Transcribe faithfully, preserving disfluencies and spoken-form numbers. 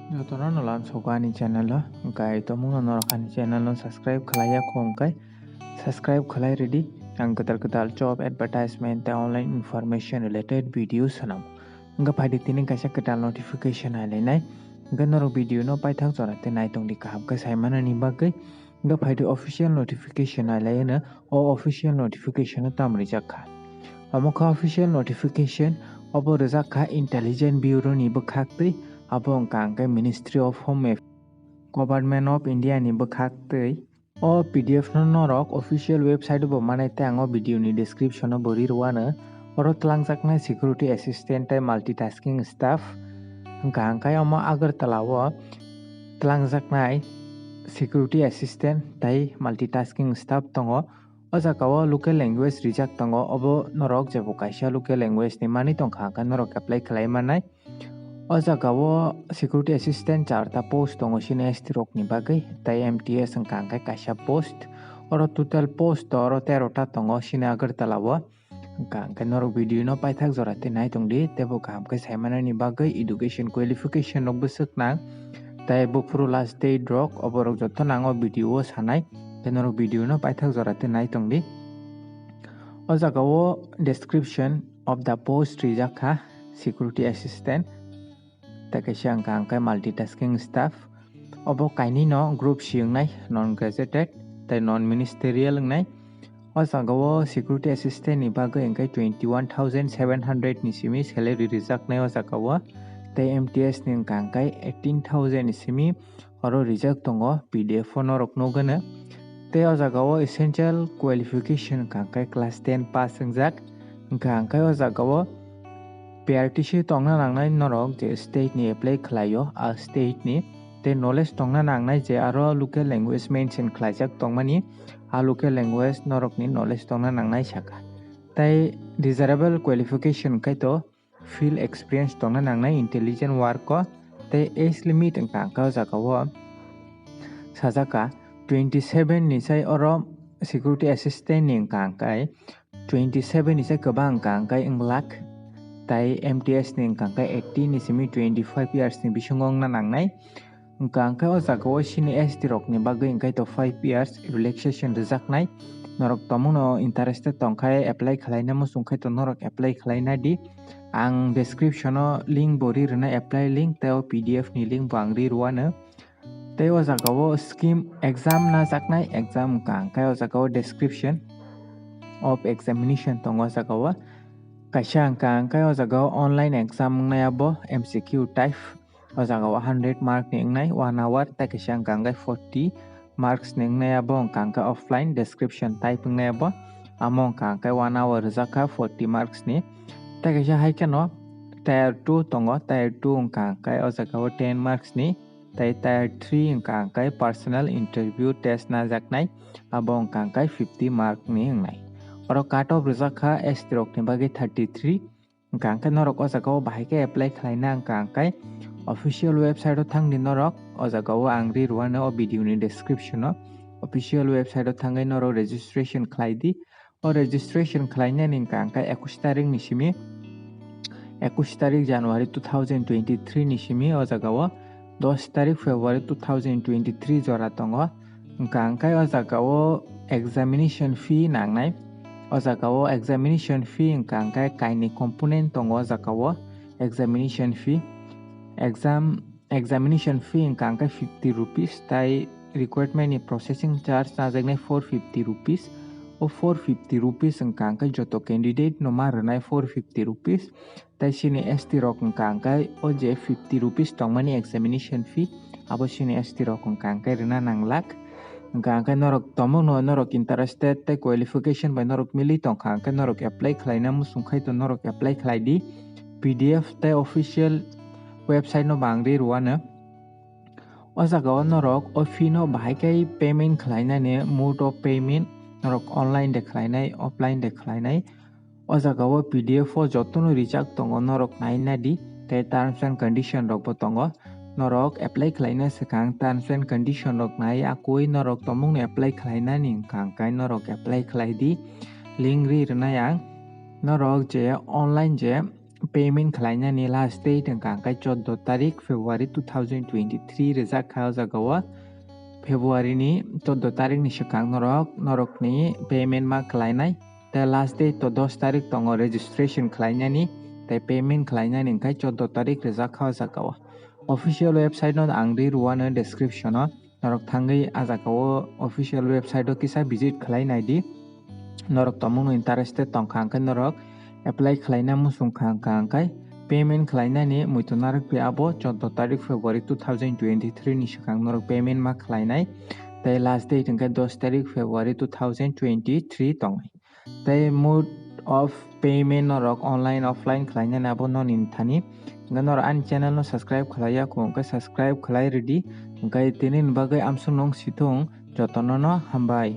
Jotono no lam sogo ani channel o, hwnkhe ai tomungno norok ani channel no subscribe khlai ya kho hwnkhe subscribe khlai rwdi. Ang kwtal kwtal job advertisement tei online information related video swnam. Hwnkhe phaidi tini kaisa kwtal notification nai lainai. Hwnkhe norok video no paithak jora tei nai tongdi kaham khe sai manani bagwi. Hwnkhe phaidi official notification nai laino, o official notification o tamo rijak kha. Omo kha official notification, obo rijak kha Intelligence Bureau ni bwkhak twi, abo wngkha hwnkhe Ministry of Home Affairs, Government of India ni bwkhak twi. O P D F no norok official website o bo manai tei ang o video ni description o bo ri rwano. Oro twlangjaknai security assistant tei multitasking staff wngkha hwnkhe omo Agartala o twlangjaknai security assistant tei multitasking staff tongo. O jaga o local language rijak tongo, obo norok jebo kaisa local language ni manwi tongkha hwnkhe norok apply khlai mannai. O jaga o security assistant charta post tongo sini S T rok ni bagwi, tei M T S wngkha hwnkhe kaisa post. Oro total post oro tero ta tongo sini Agartala o. Hwnkha hwnkhe norok video no paithak jora tei nai tongdi, tei bo kaham khe sai manani bagwi education qualification rok bwswk nang, tei buphuru last date rok, oborok joto nang o video o sanai, tei norok video no paithak jora tei nai tongdi. O jaga o description of the post rijak kha security assistant. Tei kaisa wngkha hwnkhe multitasking staff. Obo kainwi no group C wngnai, non graduated tei non ministerial wngnai. O jaga o security assistant ni bagwi hwnkhe twenty one thousand seven hundred ni simi salary rijaknai o jaga o. Tei M T S ni wngkha hwnkhe eighteen thousand ni simi oro rijak tongo, P D F o norok nugano. Tei o jaga o essential qualification wngkha hwnkhe class ten pass wngjak. Wngkha hwnkhe o jaga o P R T C tongna nangnai norok je state ni apply khlaio, a state ni. Tei knowledge tongna nangnai je aro local language mention khlaijak tongmani, a local language norokni knowledge tongna nangnai saka. Tei desirable qualification khaito field experience tongna nangnai intelligent work o. Tei age limit wngkha hwnkhe o jaga o sajaka twenty seven ni sai oro security assistant ni wngkha hwnkhe twenty seven ni sai kwbang wngkha hwnkhe wnglak, tei M T S ni wngkha hwnkhe eighteen ni simi twenty five years ni bisingo wngna nangnai. Wngkha hwnkhe o jaga o sini S T rok ni bagwi hwnkhe to five years relaxation rwjaknai. Norok tomungno interested tongkhe apply khlaina muchung khe to norok apply khlaina di. Ang description o link bo ri rwnai, apply link tei o P D F ni link bo ang ri rwano. Tei o jaga o scheme exam najaknai, exam wngkha hwnkhe o jaga o description of examination tongo o jaga o. Kaisa wngkha hwnkhe o jaga o online exam wngnai abo M C Q type. O jaga o hundred mark ni wngnai one hour, tei kaisa wngkha hwnkhe forty marks ni wngnai abo wngkha hwnkhe offline description type wngnai abo. Amo wngkha hwnkhe one hour rwjak kha forty marks ni. Tei kaisa hai kheno tier two tongo, tier two wngkha hwnkhe o jaga o ten marks ni. Tei tier three wngkha hwnkhe personal interview test najaknai, abo wngkha hwnkhe fifty mark ni wngnai. Oro cut off rwjak kha S T rok ni bagwi thirty three, wngkha hwnkhe norok o jaga o bahai khe apply khlaina wngkha hwnkhe official website o thangdi norok, o jaga o ang ri rwano o video ni description o, official website o thangwi norok registration khlai di. O registration khlainani wngkha hwnkhe ekush tarik ni simi, ekush tarik January two thousand twenty three ni simi o jaga o dos tarik February two thousand twenty three jora tongo. Wngkha hwnkhe o jaga o examination fee nangnai. O jaga o examination fee wngkha hwnkhe kainwi component tongo o jaga o examination fee. Exam Examination fee wngkha hwnkhe fifty rupees, tei recruitment ni processing charge najaknai four fifty rupees. O four fifty rupees wngkha hwnkhe joto candidate no ma rwnai four fifty rupees. Tei sini S T rok wngkha hwnkhe o je fifty rupees tongmani examination fee, abo sini S T rok wngkha hwnkhe rwna nanglak. Wngkha hwnkhe norok tomungno norok interested tei qualification bai norok mili tongkha hwnkhe norok apply khlaina muchung khai to norok apply khlai di. P D F tei official website no bang ri rwano. O jaga o norok o fee no bahai khe payment khlainani mode of payment, norok online de khlainai, offline de khlainai. O jaga o P D F o jotono rijak tongo, norok nai nadi, tei terms and condition rok bo tongo. Norok apply khlaina swkang terms and condition rok nai akui norok tomungni apply khlainani wngkha hwnkhe norok apply khlai di. Link ri rwnai ang. Norok je online je payment khlainani last date wngkha hwnkhe chordo tarik February two thousand twenty-three rijak kha o jaga o. February ni chordo tarik ni swkang norok, norokni payment ma khlainai. Tei last date to dos tarik tongo registration khlainani, tei payment khlainani hwnkhe chordo tarik rijak kha o jaga o. Official website no ang ri rwano description o, norok thangwi a jaga o official website o kisa visit khlai nai di. Norok tongmung no interested tongkha hwnkhe norok apply khlaina muchung kha hwnkha hwnkhe payment khlainani muitu narwk pi abo chordo tarik February two thousand twenty-three ni swkang norok payment ma khlainai. Tei last date hwnkhe dos tarik February two thousand twenty-three tongnai. Tei mode of payment norok online offline khlainani abo noni thani. Hwnkhe norok ani channel no subscribe khlaiya kho hwnkhe subscribe khlai rwdi. Hwnkhe tini ni bagwi amsuk nung sithung jotono no hambai.